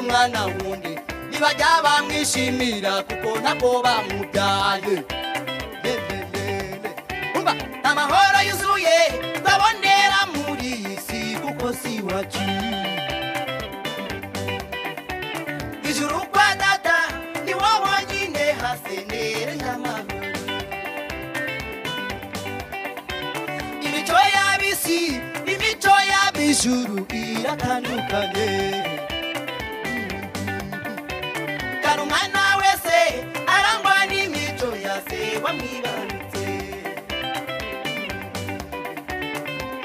umwana wundi ntibajya bamwishimira kuko ntabwo bamubyaye. Umva amahoro yuzuye babonera muri iyi si kuko si iwacu. Ijuru kwa data ni wowe wonyine hasenera y'amahoro. Imico y'ab'isi n'imico y'ab'ijuru iratandukanye. Kandi umwana wese arangwa n'imico ya se wamwibarutse.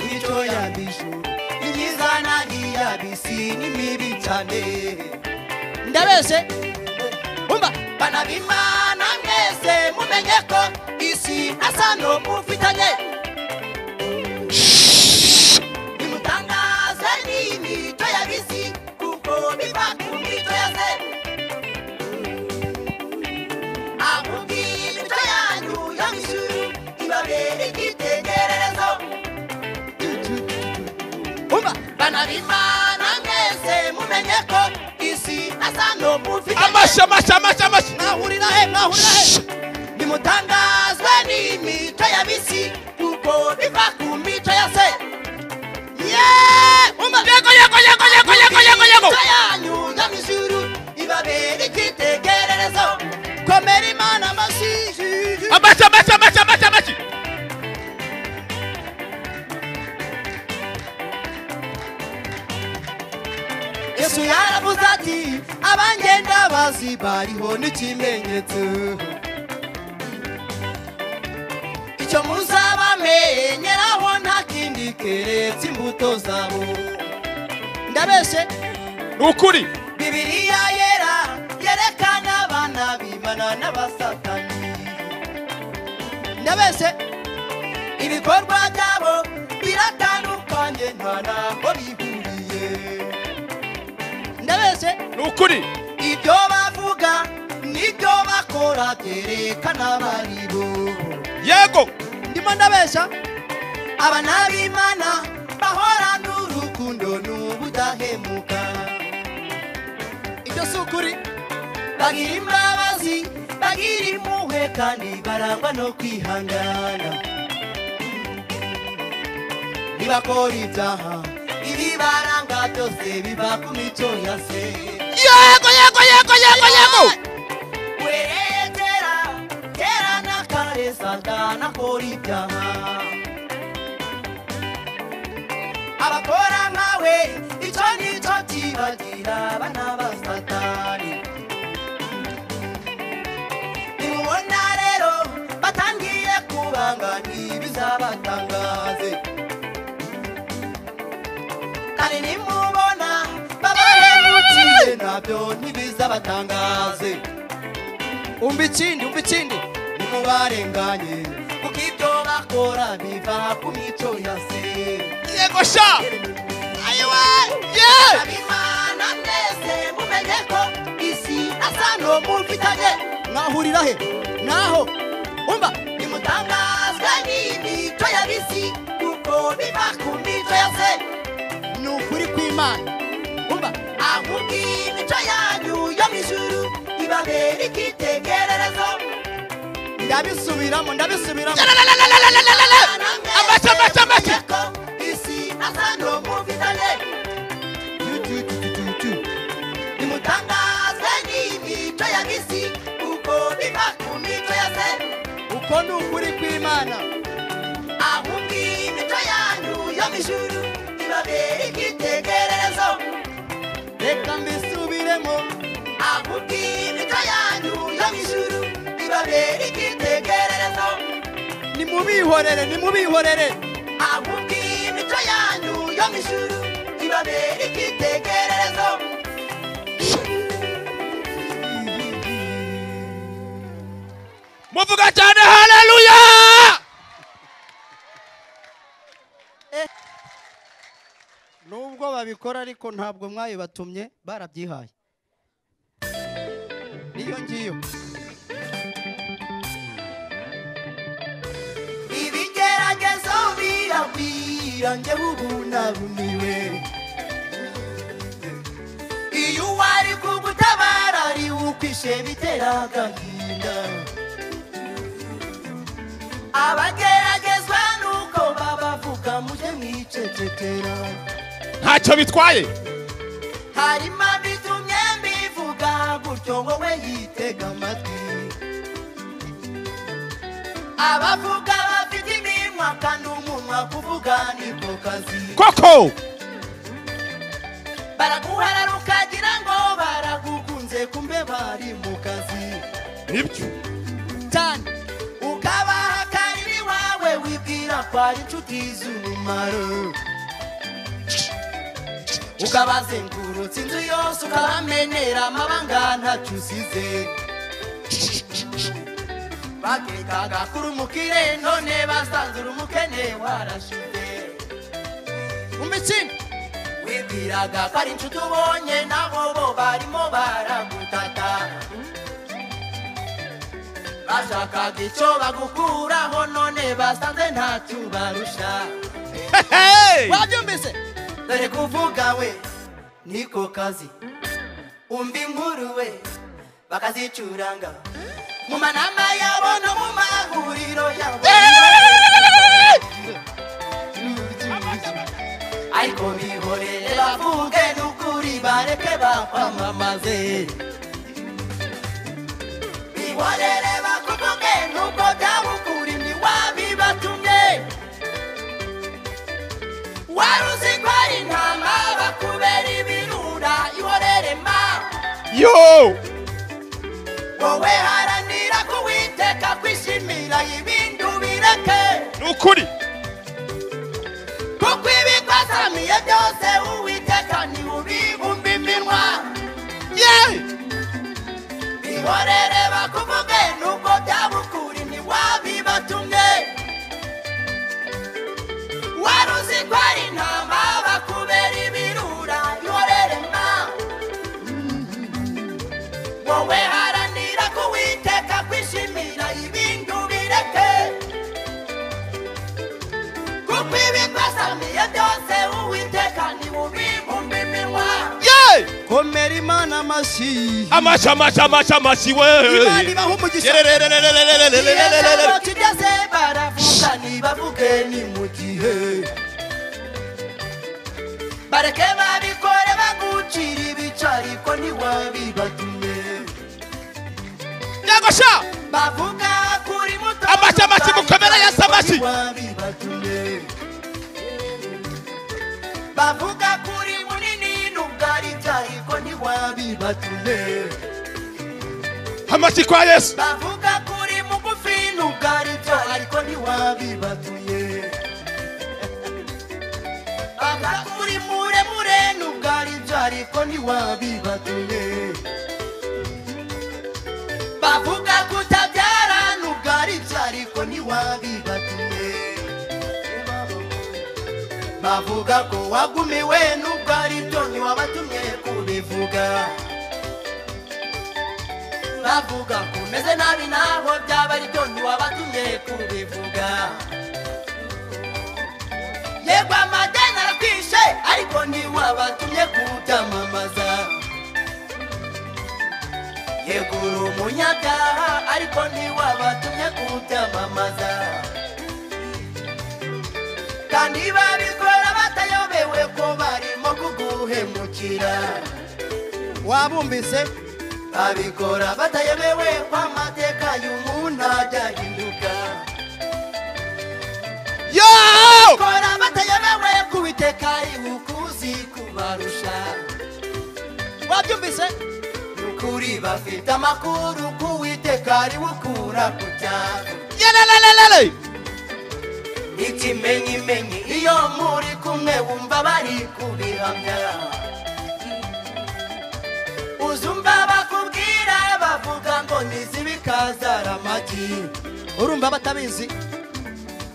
Imico y'ab'ijuru ni myiza n'iy'ab'isi ni mibi cyane. Ndabese umva bana b'Imana mwese mumenye ko isi asa no mufitanye. Nimutangaze n'imico y'ab'isi kuko biva ku mico ya se. Ahubwo imico yanyu yo mu ijuru ibabere icyitegererezo. Umva bana b'Imana mwese mumenye ko isi asa no mufitanye. Amashyi, amashyi, amashyi, amashyi. Mwahurira he, mwahurira he? Nimutangazwe n'imico y'ab'isi kuko biva ku mico ya se. Yeah! Umva Yego, yego, yego, yego, yego, yego, yego. imico yanyu yo mu ijuru ibabere icyitegererezo. Komera Imana amashyi. Amashyi, amashyi, amashyi, amashyi, amashyi. Yesu yaravuze ati abangenda bazi bariho n'ikimenyetso. Icyo muzabamenyeraho nta kindi keretse imbuto zabo. Ndabeshe Ni ukuri. Bibiliya yera yerekana abana b'Imana n'abasatani. Ndabeshe ibikorwa byabo biratandukanye nta naho bihuriye. Ndabeshe Ni ukuri. ibyo bavuga n'ibyo bakora byerekana abaribo. Yego. Ndimo ndabesha abana b'Imana bahorana urukundo n'ubudahemuka. Ibyo si ukuri. Bagira imbabazi, bagira impuhwe kandi barangwa no kwihangana. Ntibakora ibyaha, ibibaranga byose biva ku mico ya se. Yego, yego, yego, yego, yego. Uhereye kera, kera na kare Satani akora ibyaha. Abakora nkawe icyo nicyo kibagira abana ba Satani. Nimubona rero batangiye kubanga ntibizabatangaze. Kandi nimubona babahemukiye nabyo ntibizabatangaze. Umva ikindi, umva ikindi, nimubarenganye kuko ibyo bakora biva ku mico ya se. Yego sha. Ayiwe. Yeah. Abimana mwese mumenye ko isi asa no mufitanye. Mwahurira he? Naho. Umva nimutangazwe n'imico y'ab'isi kuko biva ku mico ya se. Ni ukuri kw'Imana. Umva ahubwo imico yanyu yo mu ijuru ibabere icyitegererezo. Ndabisubiramo, ndabisubiramo. Amashyi, amashyi, amashyi. Isi asa no mufitanye. Nimutangazwe n'imico y'ab'isi kuko biva ku mico ya se. Uko ni ukuri kw'Imana. Ahubwo imico yanyu yo mu ijuru ibabere icyitegererezo. Reka mbisubiremo. Ahubwo imico yanyu yo mu ijuru ibabere icyitegererezo. Nimubihorere, nimubihorere. Ahubwo imico yanyu yo mu ijuru ibabere icyitegererezo. Muvuga cyane haleluya. Nubwo babikora ariko ntabwo mwabibatumye, barabyihaye. Niyo ngiyo. Ibigeragezo biragwira njyewe ubu narumiwe. Iyo uwari bukwishe bitera agahinda. Abageragezwa nuko babavuga mujye mwicecekera. Ntacyo bitwaye. Harimo abitumye mbivuga gutyo wowe yitega amatwi. Abavuga bafite iminwa kandi umunwa kuvuga niko kazi. Koko baraguharara ukagira ngo baragukunze kumbe bari mu kazi. Nibyo cyane. Ukabaha kariri wawe wibwira ko ari inshuti z'umumaro. Ukabazengurutsa inzu yose ukabamenera amabanga ntacyo usize. Bakekaga kuri umukire none basanze uri umukene warashize. Umikino wibwiraga ko ari inshuti ubonye nabo bo barimo baragutata. Bashakaga icyo bagukuraho none basanze ntacyo ubarusha. Wabyumvise? Dore kuvuga we niko kazi. Umva inkuru we bakazicuranga mu manama yabo no mu mahuriro yabo. Ariko bihorere bavuge n'ukuri bareke bakwamamaze. Bihorere bakuvuge n'ubwo byaba ukuri ntiwabibatumye. Wari uzi ko ari intama bakubera ibirura ihorere ma. Yo! Wowe haranira kuwiteka kwishimira ibindi ubireke. Nukuri. Kuko ibikwasamiye byose Uwiteka ntiwubibumba iminwa. Yeah! Bihorere bakuvuge nubwo byaba ukuri ntiwabibatumye. Wari uzi ko ari intama bakubera ibirura ihorere ma. Wowe haranira kuwiteka kwishimira ibindi ubireke. Kuko ibikwasamiye byose Uwiteka ntiwubibumba iminwa. Yeah! Komera Imana amashyi. Amashyi amashyi amashyi amashyi we. Imana ibaha umugisha. Iyo kigeze baravuga ntibavuge ni mu gihe. Bareke babikore bagucira ibice ariko ntiwabibatumye. Yego sha! Bavuga kuri muto. Amashyi amashyi mukomere Yesu amashyi. Ntiwabibatumye. Bavuga kuri munini nubwo ari byo ariko ntiwabibatumye. Amashyi kwa Yesu. Bavuga kuri mugufi nubwo ari byo ariko ntiwabibatumye. Bavuga kuri muremure nubwo ari byo ariko ntiwabibatumye. Bavuga kutabyara nubwo ari byo ariko ntiwabibatumye. Bavuga ko wagumiwe nubwo ari byo ntiwabatumye kubivuga. Bavuga ko umeze nabi naho byaba ari byo ntiwabatumye kubivuga. Yego amadeni arakwishe ariko ntiwabatumye kubyamamaza. Yego uri umunyabyaha ariko ntiwabatumye kubyamamaza. Kandi babikora batayobewe ko barimo kuguhemukira. Wabumbise? Babikora batayobewe ko amateka y'umuntu ajahinduka. Yo! Babikora batayobewe ko Uwiteka ari ukuzi kubarusha. Wabyumvise? Nukuri bafite amakuru ko Uwiteka ari ukura ku cyago. Yelelelelele! Ikimenyimenyi iyo muri kumwe wumva bari kubihamya. Uzumva bakubwira bavuga ngo nizibikazara amagi. Urumva batabizi?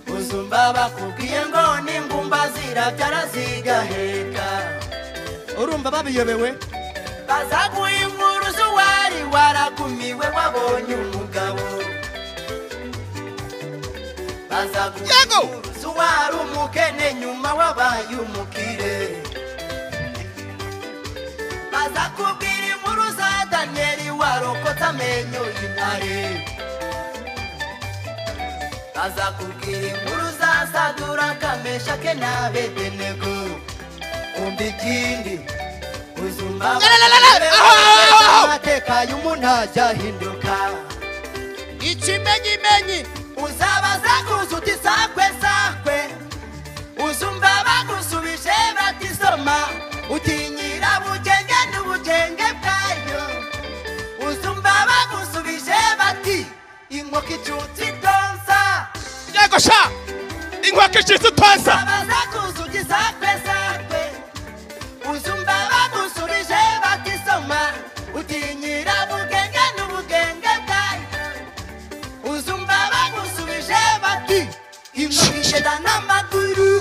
Uzumva bakubwiye ngo n'ingumba zirabyara zigaheka. Urumva babiyobewe? Bazaguha inkuru z'uwari waragumiwe wabonye umugabo. Bazaguha inkuru z'uwari umukene nyuma wabaye umukire. Bazakubwira inkuru za Danieli warokotse. Barokotse amenyo y'intare. Bazakubwira inkuru za Saduraka, Meshake n'Abedenego. Umva ikindi uzumva amateka y'umuntu ajya ahinduka. Ikimenyimenyi uzabaza kuza uti sakwe sakwe, uzumva bagusubije bati soma, uti nyirabugenge n'ubugenge bwayo. Uzumva bagusubije bati inkoko icutse itonsa. Yego sha, inkoko icutse itonsa. Uzabaza kuza uti sakwe sakwe, uzumva bagusubije bati soma, uti nyirabugenge n'ubugenge bwayo. Uzumva bagusubije bati inkoko igenda n'amaguru.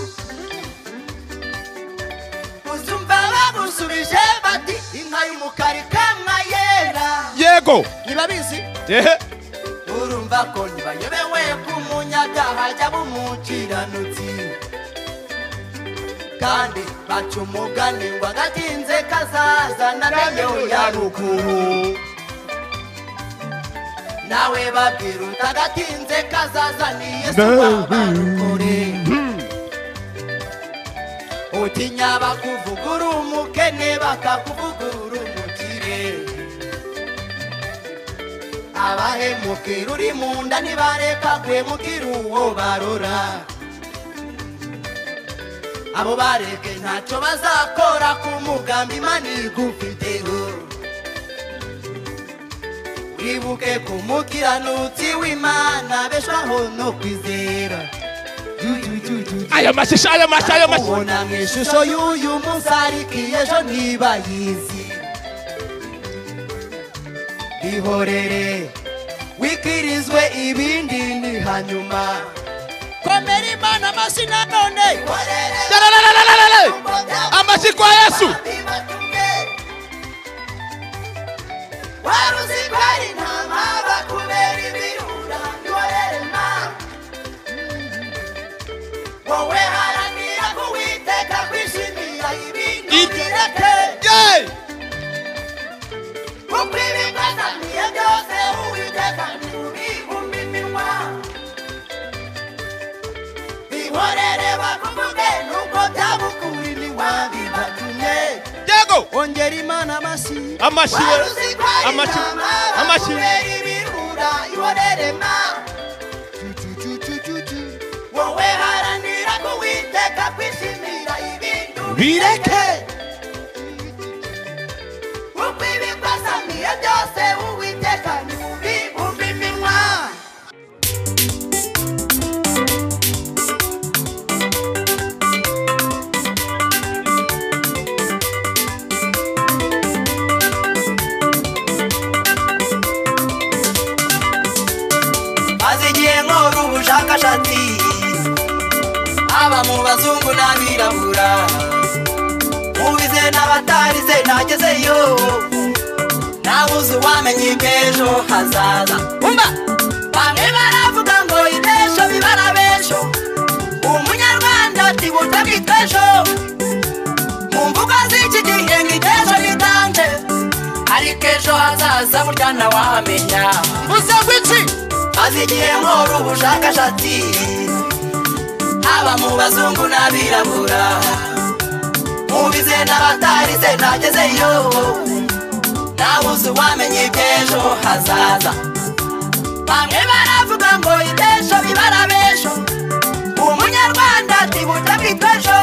Uzumva bagusubije bati inka y'umukara ikamwa yera. Yego ntibabizi. Yehe. Urumva ko ntibayobewe ko umunyabyaha ajya bumukiranutsi, kandi baca umugani ngo agatinze kazaza n'amenyo ya ruguru. Nawe babwira utagatinze kazaza ni Yesu wabarokore. Utinya bakuvugura umukene bakakuvugura umukire. Abahemukira uri mu nda ntibareka guhemukira uwo barora. Abo bareke ntacyo bazakora ku mugambi Imana igufiteho. Wibuke ko umukiranutsi w'Imana abeshwaho no kwizera. Aya mashyi, aya mashyi, aya mashyi. Ubona mu ishusho y'uyu munsi ariko ejo ntibayizi. Ihorere wikirizwe ibindi ni hanyuma. Komera Imana amashyi nanone. Amashyi kwa Yesu. Wari uzi ko ari intama bakubera ibirura. Ihorere ma wowe haranira kuwiteka kwishimira ibintu bireke. Kuko ibikwazaniye byose Uwiteka ntibihumba iminwa. Ihorere bakuvuge nuko byabukuri ntiwabibatumye. Yego. Ongera Imana amashyi. Amashyi, amashyi, amashyi. Ibirura. Ihorere ma wowe haranira kuwiteka kwishimira ibintu bireke. Kuko ibikwazaniye byose Uwiteka ntibihumba iminwa. Maze igihe nkora ubushakashatsi, aba mu bazungu n'abirabura, mubize n'abatarize nagezeyo, nabuze uwamenya iby'ejo hazaza. Umva bamwe baravuga ngo iby'ejo bibara b'ejo, umunyarwanda ati buta bw'ejo. Mu mvugo z'iki gihe ngo iby'ejo bitange, ariko ejo hazaza burya ntawahamenya. Mvuze ngo iki? Maze igihe nkora ubushakashatsi, haba mu bazungu n'abirabura, mubize n'abatarize nagezeyo, nabuze uwamenya iby'ejo hazaza. Bamwe baravuga ngo iby'ejo bibara b'ejo, umunyarwanda ati buta bw'ejo.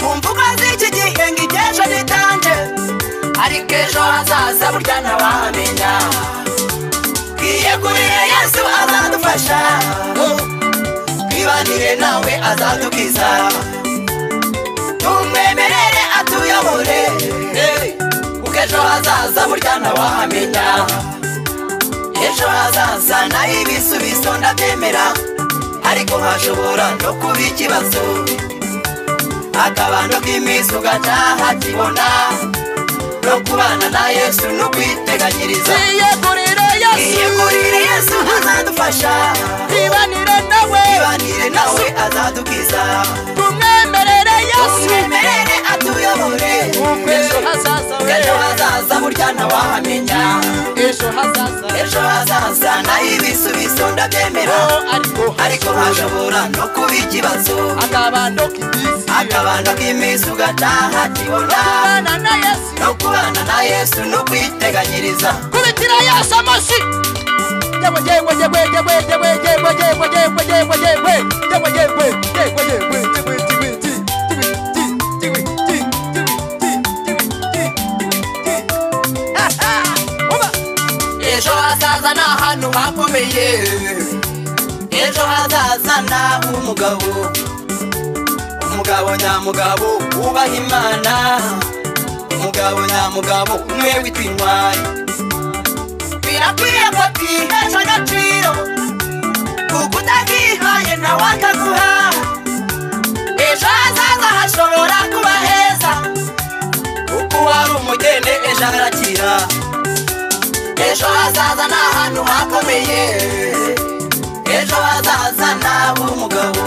Mu mvugo z'iki gihe ngo iby'ejo bitange, ariko ejo hazaza burya ntawahamenya. Twiyegurire Yesu azadufasha, twibanire nawe azadukiza, tumwemerere atuyobore, kuko ejo hazaza burya ntawahamenya. Ejo hazaza naho ibisubizo ndabyemera, ariko hashobora no kuba ikibazo. Akabando k'iminsi ugacaha kibona, no kubana na Yesu no kwiteganyiriza. Twiyegurire Yesu. Twiyegurire Yesu azadufasha, twibanire nawe, twibanire nawe azadukiza, tumwemerere Yesu, tumwemerere atuyobore, kuko ejo hazaza, ejo hazaza burya ntawahamenya. Ejo hazaza, ejo hazaza naho ibisubizo ndabyemera, ariko hashobora no kuba ikibazo. Akabando k'iminsi, akabando k'iminsi ugataha kibona. Kubana na Yesu, no kubana na Yesu no kwiteganyiriza. Kubitira Yesu amashyi. Yewe yewe yewe yewe yewe yewe yewe yewe yewe yewe yewe yewe yewe yewe yewe yewe. Ejo hazaza ni ahantu hakomeye, ejo hazaza ni ah'umugabo, umugabo nyamugabo wubaha Imana, umugabo nyamugabo umwe witwa intwari. Birakwiye ko twihesha agaciro, kuko utakihaye nawe akaguha. Ejo hazaza hashobora kuba heza, kuko uwari umugeni ejo arakira. Ejo hazaza ni ahantu hakomeye, ejo hazaza ni ah'umugabo,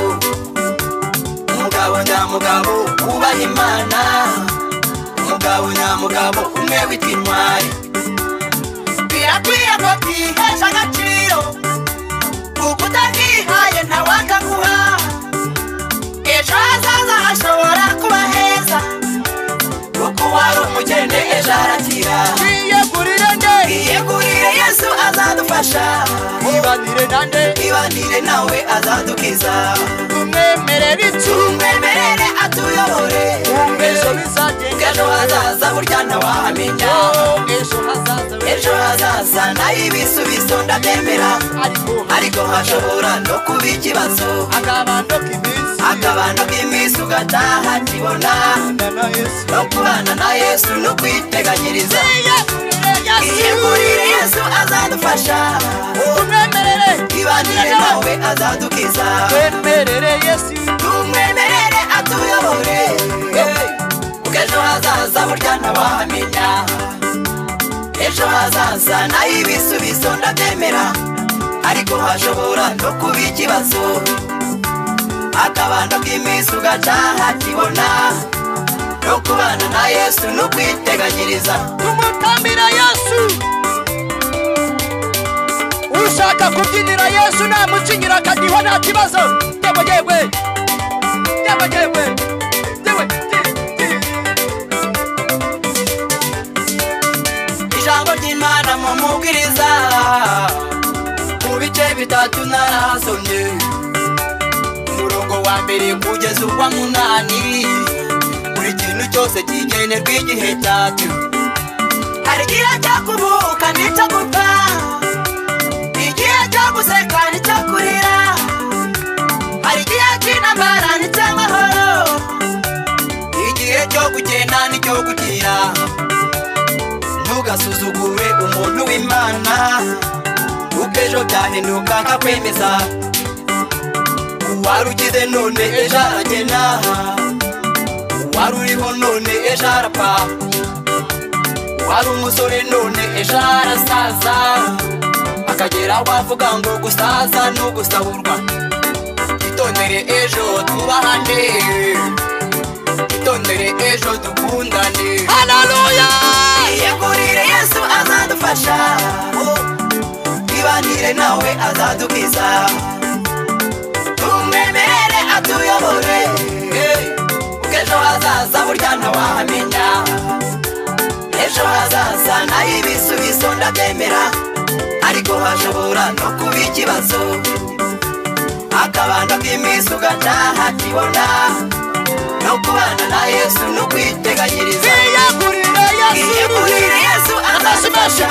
umugabo nyamugabo wubaha Imana, umugabo nyamugabo umwe witwa intwari. Birakwiye ko twihesha agaciro, kuko utakihaye nawe akaguha. Ejo hazaza hashobora kuba heza, kuko uwari umugeni ejo arakira. Twiyegurire Yesu azadufasha, ibanire nande, ibanire nawe azadukiza. Tumwemerere, tumwemerere atuyobore, ejo bizagenda, ejo hazaza burya ntawahamenya. Ejo hazaza, ejo hazaza naho ibisubizo ndabyemera, ariko hashobora no kuba ikibazo. Akabando k'iminsi, akabando k'iminsi ugataha kibona. No kubana na Yesu no kwiteganyiriza. Twiyegurire Yesu azadufasha, tumwemerere, ibanire nawe azadukiza. Twemerere Yesu, tumwemerere atuyobore, kuko ejo hazaza burya ntawahamenya. Ejo hazaza naho ibisubizo ndabyemera, ariko hashobora no kuba ikibazo. Akabando k'iminsi ugataha kibona, no kubana na Yesu no kwiteganyiriza. Tumutambira Yesu. Ushaka kubyinira Yesu namucinyira akadiho nta kibazo. Yewe yewe yewe yewe yewe. Ijambo ry'Imana mu mubwiriza mu bice bitatu narahasomye, umurongo wa mbere kugeza uwa munani. Buri kintu cyose kigenerwa igihe cyacyo. Hari igihe cyo kuvuka n'icyo gupfa, igihe cyo guseka n'icyo kurira, hari igihe cy'intambara n'icy'amahoro, igihe cyo gukena n'icyo gukira. Ntugasuzugure umuntu w'Imana, kuko ejo byahinduka akakwemeza. Uwari ukize none ejo aragena, uwari uriho none ejo arapfa, uwari umusore none ejo arasaza, akagera aho avuga ngo gusaza no gusahurwa. Itondere ejo twubahane, itondere ejo dukundane. Haleluya! Twiyegurire Yesu azadufasha, ibanire nawe azadukiza. Tumwemerere atuyobore, kuko ejo hazaza burya ntawahamenya. Ejo hazaza naho ibisubizo ndabyemera, ariko hashobora no kuba ikibazo. Akabando k'iminsi ugataha kibona, no kubana na Yesu no kwiteganyiriza. Twiyegurire Yesu, twiyegurire Yesu azadufasha,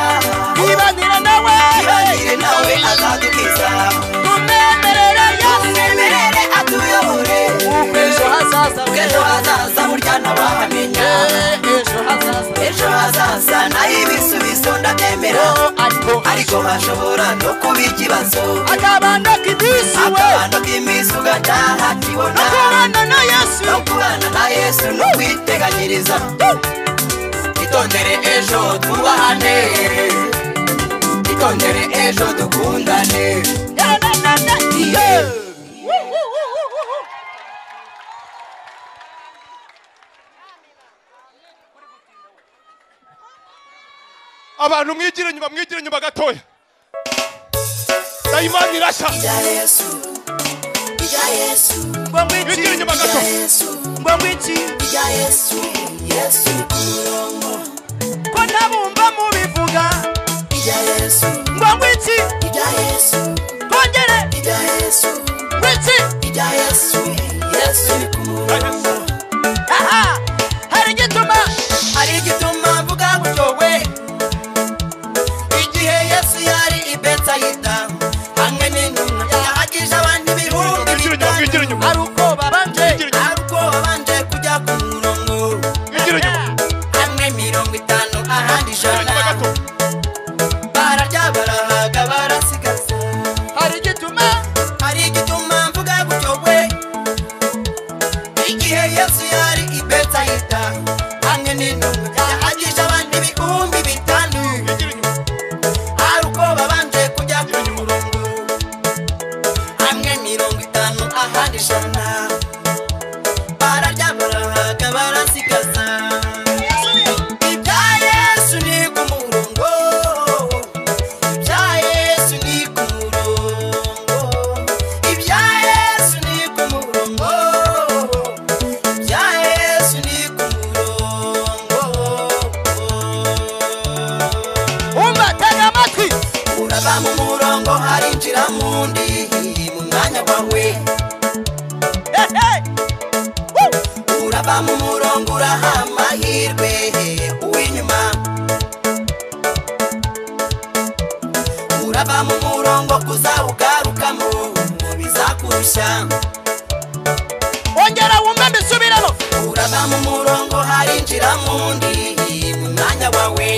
ibanire nawe, ibanire nawe azadukiza. Tumwemerere Yesu, tumwemerere atuyobore, ejo hazaza, ejo hazaza burya ntawahamenya. Ejo hazaza, ejo hazaza naho ibisubizo ndabyemera, ariko hashobora no kuba ikibazo. Akabando k'iminsi we, akabando k'iminsi ugataha kibona. No kubana na Yesu, no kubana na Yesu no kwiteganyiriza. Itondere ejo twubahane, itondere ejo dukundane. Abantu mwigire inyuma gatoya. Dayimani irashya. Mwigire inyuma gato. Ko ntabumva mubivuga. Ngo ngwiki. Kongere. Ngwiki. Aha! Hari igituma. Hari igituma mvuga gutyo we. Igihe Yesu yari i Betsayida hamwe n'intumwa yahagije abantu ibihumbi bitanu. Ari uko babanje. Ari uko babanje kujya ku murongo. Hamwe 50 ahandi 100. Bararya barahaga barasigaza. Hari igituma. Hari igituma mvuga gutyo we. Igihe Yesu yari i Betsayida hamwe n'intumwa yahagije abantu ibihumbi bitanu. Ari uko babanje kujya ku murongo. Hamwe 50 ahandi 100. Bararya barahaga barasigaza. Ibya Yesu ni ku murongo. Ibya Yesu ni ku murongo. Ibya Yesu ni ku murongo. Ibya Yesu ni ku murongo. Umva tega amatwi. Urava mu murongo harinjira mundi mu mwanya wawe. Hey, hey. Woo! Urava mu murongo uraha amahirwe uw'inyuma. Urava mu murongo kuzawugarukamo bizakurusha. Ongera wumve mbisubiremo. Urava mu murongo harinjira mundi mu mwanya wawe.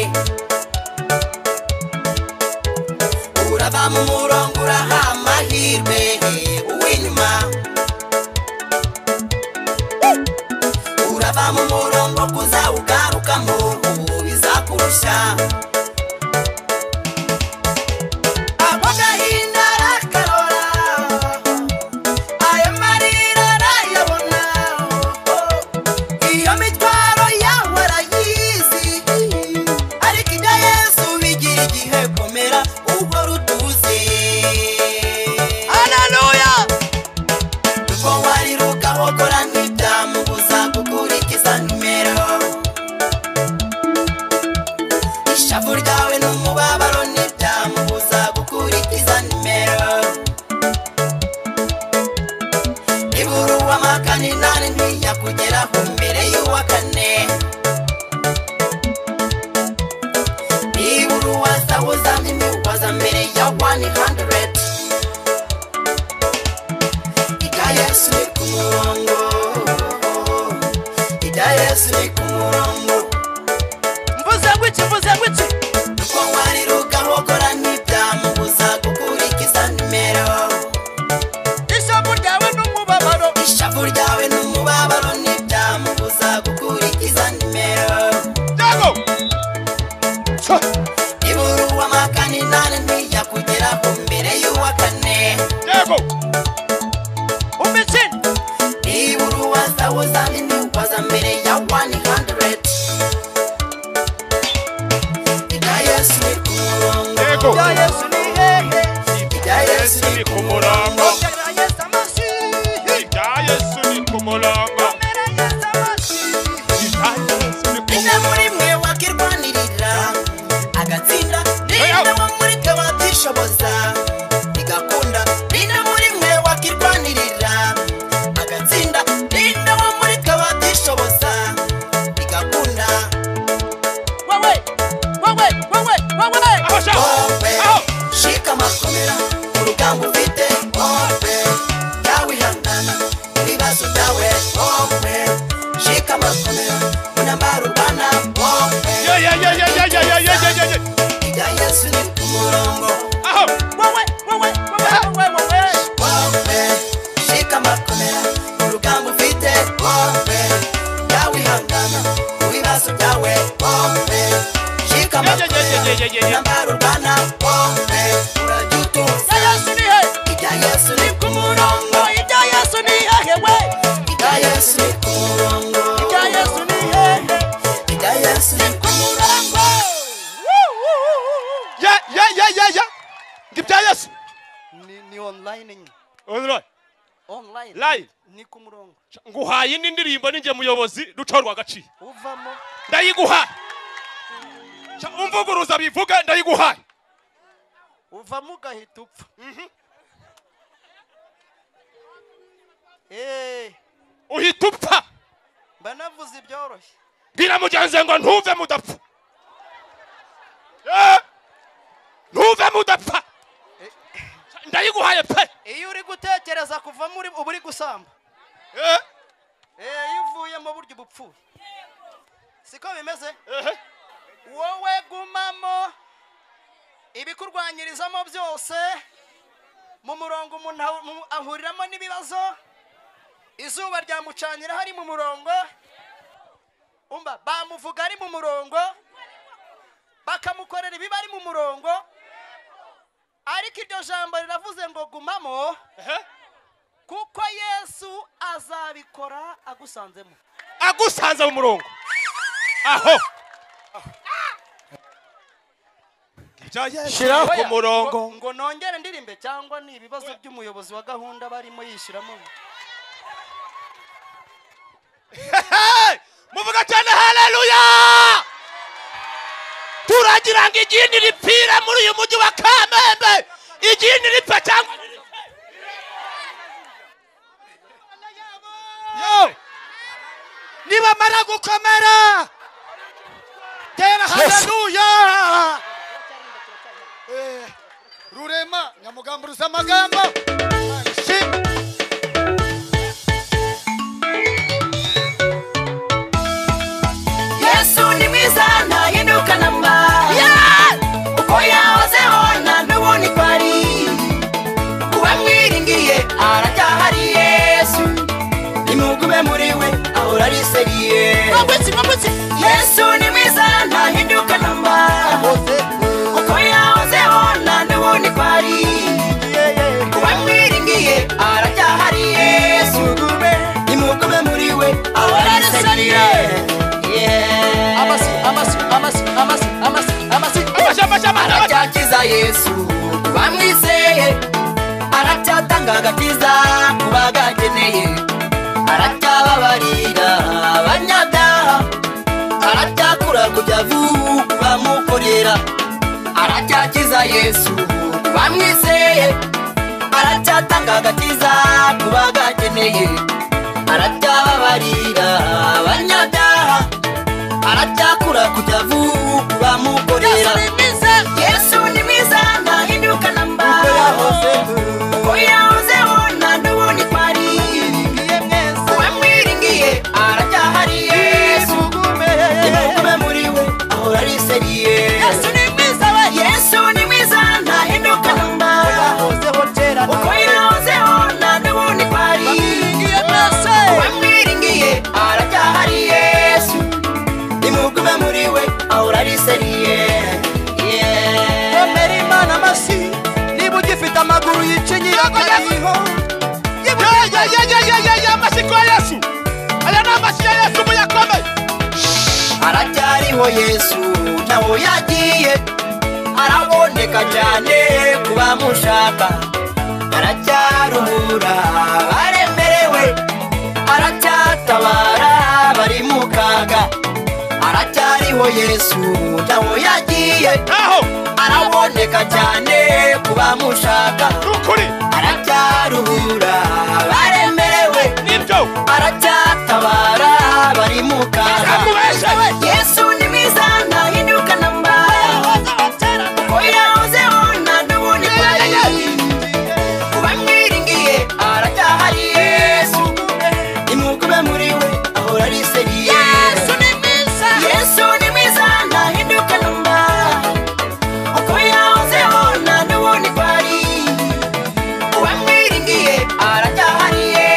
Urava mu murongo uraha amahirwe uw'inyuma. Urava mu murongo kuzawugarukamo bizakurusha. Ako gahinda arakarora, ayo marira arayabona. Iyo mitwaro yawe arayizi. Ariko ibya Yesu bigira igihe komera uhora utuze. Haleluya. Ubwo wariruka wokora ntibyamubuza gukurikiza nimero. Ishavu ryawe n'umubabaro ntibyamubuza gukurikiza nimero. Nibura uw'amakane inani ntiyakugeraho mbere y'uwa kane. Nibura uwa thousand ntiwaza mbere ya 100. Ibya Yesu ni ku murongo. Ibya Yesu ni ku murongo. Mvuze ngwiki, mvuze ngwiki. Uko wariruka wokora ntibyamubuza gukurikiza nimero. Ishavu ryawe n'umubabaro. Ishavu ryawe n'umubabaro ntibyamubuza gukurikiza nimero. Yego. Nibura uw'amakane inani ntiyakugeraho mbere y'uwa kane. Yego. Umva ikindi. Nibura uwa thousand ntiwaza mbere ya 100. Ibya Yesu ni ku murongo. Yego. Ibya Yesu ni hehe. Ibya Yesu ni ku murongo. Ongera Yesu amashyi. Ibya Yesu ni ku murongo. Ongera Yesu amashyi. Ibya Yesu ni ku Ninde murongo. muri mwe wakirwanirira agatsinda? Ninde wo muri twe wabyishoboza bigakunda? Ninde muri mwe wakirwanirira agatsinda? Ninde wo muri twe wabyishoboza bigakunda? Wowe, wowe, wowe, wowe. Aho sha. Wowe Aho. shikama komera urugamba ufite. Wowe jya wihangana ibibazo byawe. Line ni ku murongo. Nguhaye indi ndirimbo ninjye muyobozi ruca rwagaciye. Uvamo ndayiguha. Umvuguruza bivuga ndayiguhaye. Uvamo ugahita upfa. Uhita upfa. Mba navuze ibyoroshye. Bwira mugenzi ngo ntuve mudapfa. Ntuve mudapfa. Ndayiguhaye pe. Iyo uri gutekereza kuva muri uba uri gusamba. Iyo uvuyemo burya ubupfuye. Siko bimeze? Wowe gumamo ibikurwanyirizamo byose mu murongo umuntu ahuriramo n'ibibazo. Izuba ryamucanira hari mu murongo. Umba bamuvuga ari mu murongo, bakamukorera ibiba ari mu murongo. Ariko iryo jambo riravuze ngo gumamo, kuko Yesu azabikora agusanzemo. Agusanze mu murongo. Aho. Shira ku murongo. Ngo nongere ndirimbe cyangwa ni ibibazo by'umuyobozi wa gahunda barimo yishiramo. Muvuga cyane haleluya. Turagira ngo igini ripfira muri uyu mujyi wa Kamembe. Igini ripfa cyangwa yo nibamara gukomera tera haleluya. Rurema nyamugamburuza amagambo. Yesu ni mwiza ntahinduka namba. Uko yahozeho nta n'ubundi ko ari. Uwamwiringiye aracyahari Yesu. Nimugume muri we ahora ari seriye. Yesu ni mwiza ntahinduka namba. Uko yahozeho nta n'ubundi ko ari. Uwamwiringiye aracyahari Yesu. Nimugume muri we ahora ari seriye. Aracyakiza Yesu bamwizeye, aracyatanga agakiza ku bagakeneye, aracyababarira abanyabyaha, aracyakura kujya vuba bamukorera. Aracyakiza Yesu bamwizeye, aracyatanga agakiza ku bagakeneye, aracyababarira abanyabyaha, aracyakura kujya vuba bamukorera. Yesu ni mwiza ntahinduka namba. Uko yahozeho nta n'ubundi ko ari. Uwamwiringiye aracyahari Yesu. Nimugume muri we ahora ari seriye. Yesu ni mwiza ntahinduka namba. Uko yahozeho nta n'ubundi ko ari. Uwamwiringiye aracyahari Yesu. Nimugume muri we ahora ari seriye. Komera Imana amashyi niba ugifite amaguru yicinyira akariho. Amashyi kwa Yesu. Aya ni amashyi ya Yesu muyakomeye. Aracyariho Yesu ntaho yagiye, araboneka cyane ku bamushaka. Aracyaruhura abaremerewe, aracyatabara bari mu kaga. Aracyariho Yesu ntaho yagiye, araboneka cyane ku bamushaka. Aracyaruhura abaremerewe, aracyatabara bari mu kaga. Yesu ni mwiza ntahinduka namba. Uko yahozeho nta n'ubundi ko ari. Uwamwiringiye aracyahari Yesu. Nimugume muri we ahora ari seriye. Yesu ni mwiza ntahinduka namba. Uko yahozeho nta n'ubundi ko ari. Uwamwiringiye aracyahari Yesu.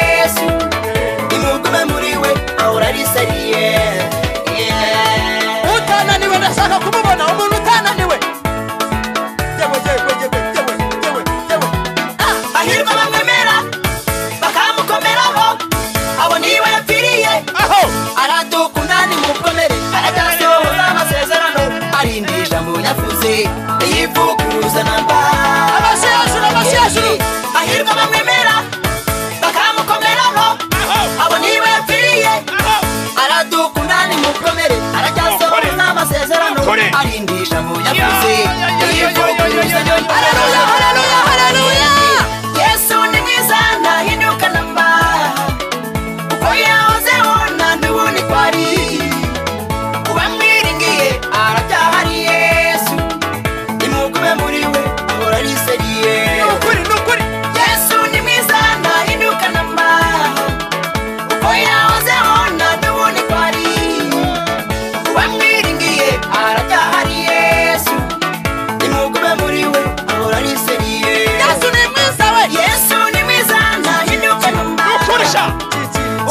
Umugisha.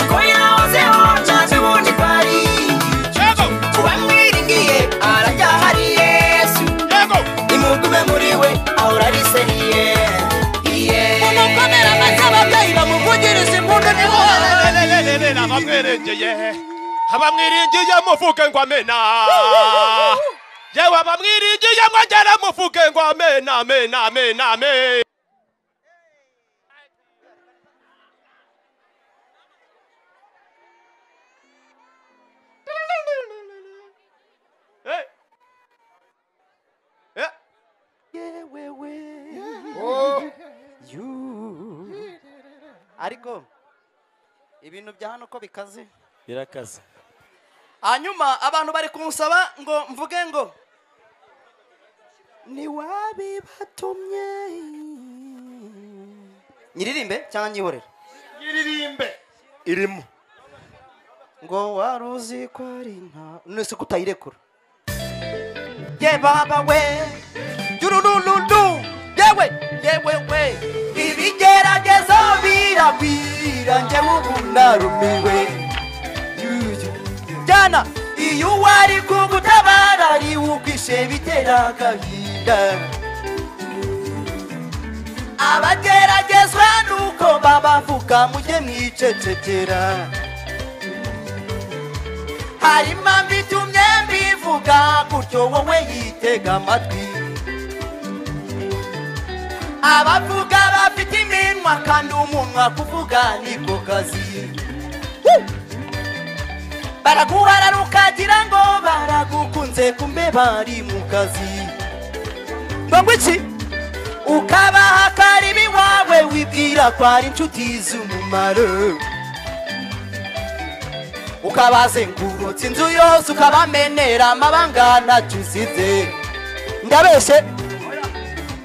Uko yahozeho nta n'ubundi kwari. Kuba mwiringiye aracyahari Yesu. Nimugume muri we ahora ari seriye. Mumukomere amashyi ababyeyi bamuvugirize impundu niho. Abamwiringiye, abamwiringiye muvuge ngo amena. Yewe abamwiringiye mwongere muvuge ngo amena, amena, amena, amena. Ariko ibintu bya hano ko bikaze birakaze. Hanyuma abantu bari kunsaba ngo mvuge ngo ni wabibatumye nyiririmbe cyangwa nyihorere. Nyiririmbe irimo ngo waruzi ko ari nta nese kutayirekura. Ye baba we jurululu yewe yewe we ibigeragezo biragwira njye ubu narumiwe. Jana iyo wari kugutabara ari ukwishe bitera agahinda. Abageragezwa nuko babavuga mujye mwicecekera. Hari impamvu itumye mbivuga gutyo wowe yitega amatwi. Abavuga bafite iminwa kandi umunwa kuvuga niko kazi. Baraguharara ukagira ngo baragukunze kumbe bari mu kazi. Ngo iki? Ukabaha karibi wawe wibwira ko ari inshuti z'umumaro. Ukabazengurutsa inzu yose ukabamenera amabanga ntacyo usize. Ndabeshe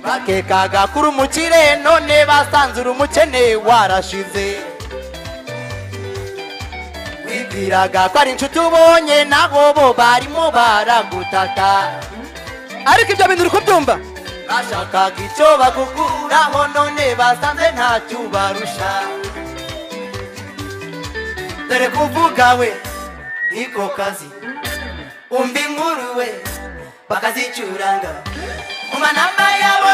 bakekaga kuri umukire none basanze uri umukene warashize. Wibwiraga ko ari inshuti ubonye nabo bo barimo baragutata. Ariko ibyo bintu uri kubyumva? Bashakaga icyo bagukuraho none basanze ntacyo ubarusha. Dore kuvuga we niko kazi, umva inkuru we bakazicuranga mu manamba yabo.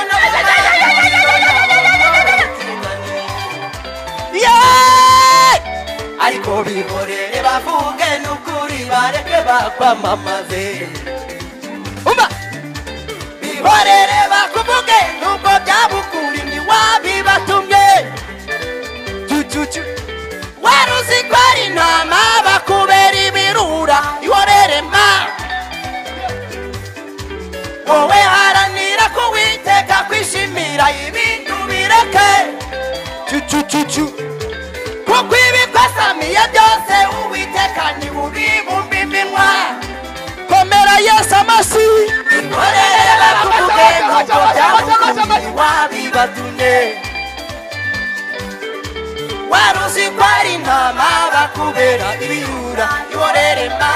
Ariko bihorere bavuge n'ukuri bareke bakwamamaze. Umva bihorere bakuvuge nubwo byabukuri ntiwabibatumye. Cucucu waruzi ko ari intama bakubera ibirura ihorere ma. Wowe haranira ko Uwiteka kwishimira ibintu bireke. Cucucucu kuko ibikwasamiye byose Uwiteka ntibubibumba iminwa. Komera Yesu amashyi. Ihorere bakuvuge nubwo byabukuri ntiwabibatumye. Waruzi ko ari intama bakubera ibirura ihorere ma.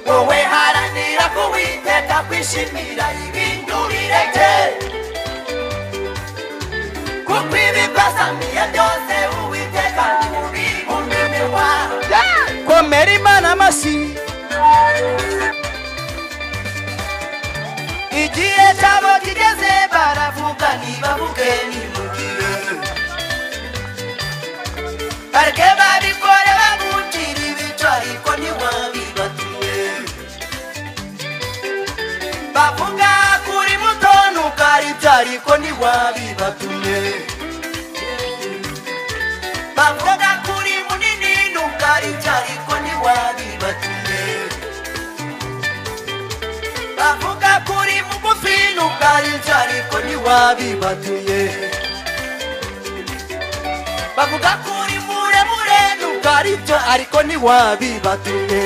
Wowe haranira ko Uwiteka kwishimira ibintu bireke. Kuko ibikwasamiye byose Uwiteka ntibubibumba iminwa. Komera Imana amashyi. Igihe cyabo kigeze baravuga ntibavuge nimugire. Bareke babikore bagucira ibico ariko ntiwabibatumye. Bavuga kuri muto nubwo ari byo ariko ntiwabibatumye. Bavuga kuri munini nubwo ari byo ariko ntiwabibatumye. Bavuga kuri mugufi nubwo ari byo ariko ntiwabibatumye. Bavuga kuri muremure nubwo ari byo ariko ntiwabibatumye.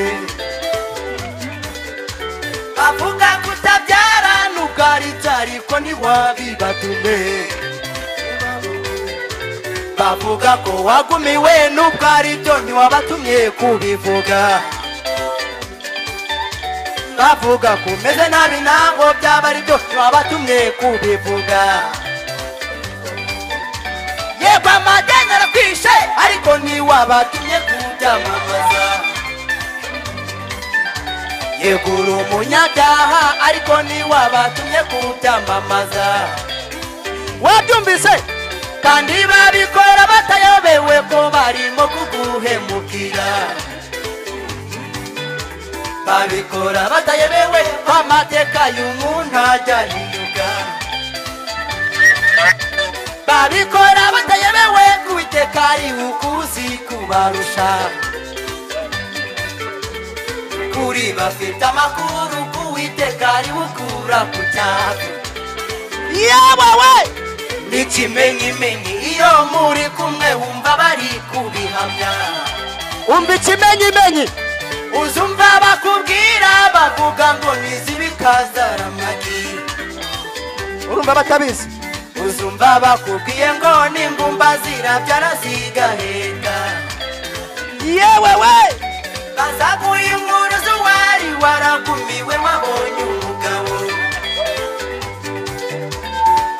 Bavuga kutabyara nubwo ari byo ariko ntiwabibatumye. Bavuga ko wagumiwe nubwo ari byo ntiwabatumye kubivuga. Bavuga ko umeze nabi ntabwo byaba ari byo ntiwabatumye kubivuga. Yego amadeni arakwishe ariko ntiwabatumye kubyamamaza. Yego uri umunyabyaha ariko ntiwabatumye kubyamamaza. Wabyumvise? Kandi babikora batayobewe ko barimo kuguhemukira. Babikora batayobewe ko amateka y'umuntu ajya ahinduka. Babikora batayobewe ko Uwiteka ari ukuzi kubarusha. Kuri bafite amakuru ko Uwiteka ari ukura ku cyavu. Yewe we! N'ikimenyimenyi iyo muri kumwe wumva bari kubihamya. Umva ikimenyimenyi. Uzumva bakubwira bavuga ngo nizibikazaramagi. Urumva batabizi. Uzumva bakubwiye ngo n'ingumba zirabyara zigaheka. Yewe we! Bazaguha inkuru z'uwari waragumiwe wabonye umugabo.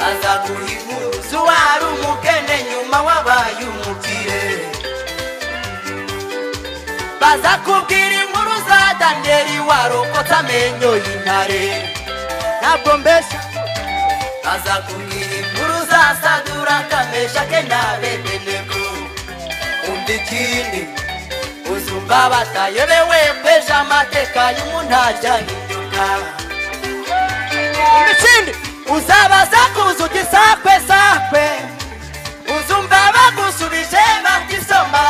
Bazaguha inkuru z'uwari umukene nyuma wabaye umukire. Bazakubwira inkuru za Daniyeli warokotse amenyo y'intare. Ntabwo mbeshya. Bazakubwira inkuru za Saduraka, Meshake na Abedenego. Umva ikindi, uzumva batayobewe kwejo amateka y'umuntu ajya ahinduka. Umva ikindi, uzabaza kuza uti sakwe sakwe. Uzumva bagusubije bati soma.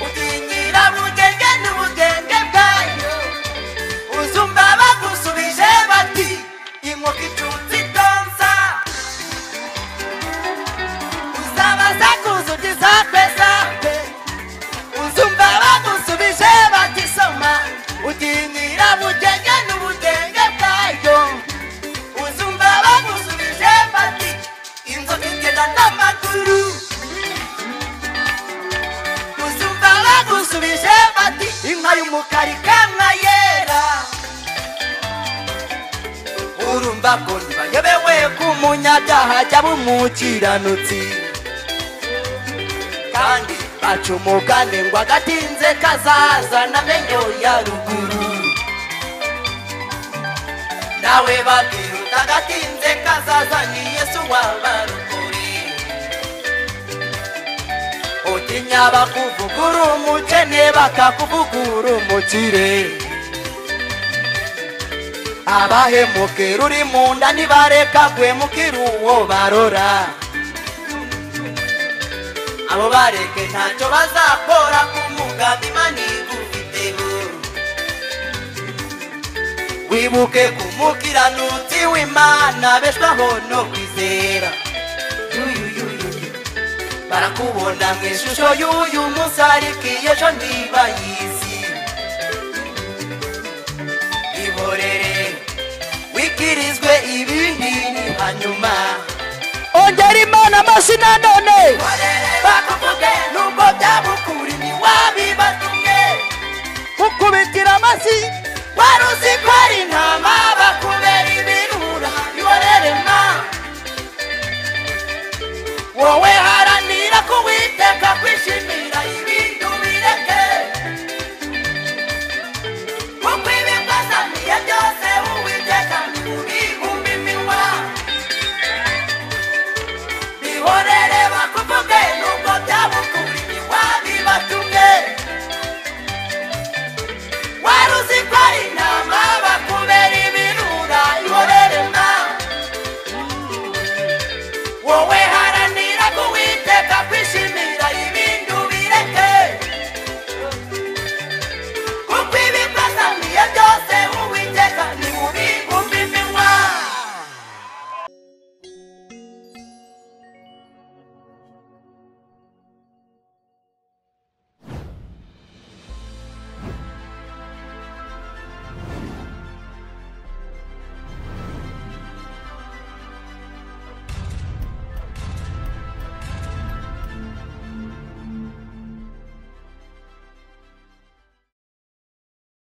Utinyira bugenge n'ubugenge bwayo. Uzumva bagusubije bati inkoko icutse itonsa. Uzabaza kuza uti sakwe sakwe. Uzumva bagusubije bati soma. Utinyira bugenge n'ubugenge bwayo. Uzumva bagusubije bati inzoka igenda n'amaguru. Uzumva bagusubije bati inka y'umukara ikamwa yera. Urumva ko ntibayobewe ko umunyabyaha ajya aba umukiranutsi. Kandi baca umugani ngo agatinze kazazana amenyo ya ruguru. Nawe babwira uti agatinze kazaza ni Yesu wabarokore. Utinya bakuvugura umukene bakakuvugura umukire. Abahemukira uri mu nda ntibareka guhemukira uwo barora. Abo bareke ntacyo bazakora ku mugambi Imana igufiteho. Wibuke ku mukiranutsi w'Imana abeshwaho no kwizera. Barakubona mu ishusho y'uyu munsi ariko ejo ntibayizi. Ihorere wikirizwe ibindi ni hanyuma. Ongera Imana amashyi nanone. Bakuvuge nubwo byabukuri ntiwabibatumye. Ukubitira amashyi. Wari uzi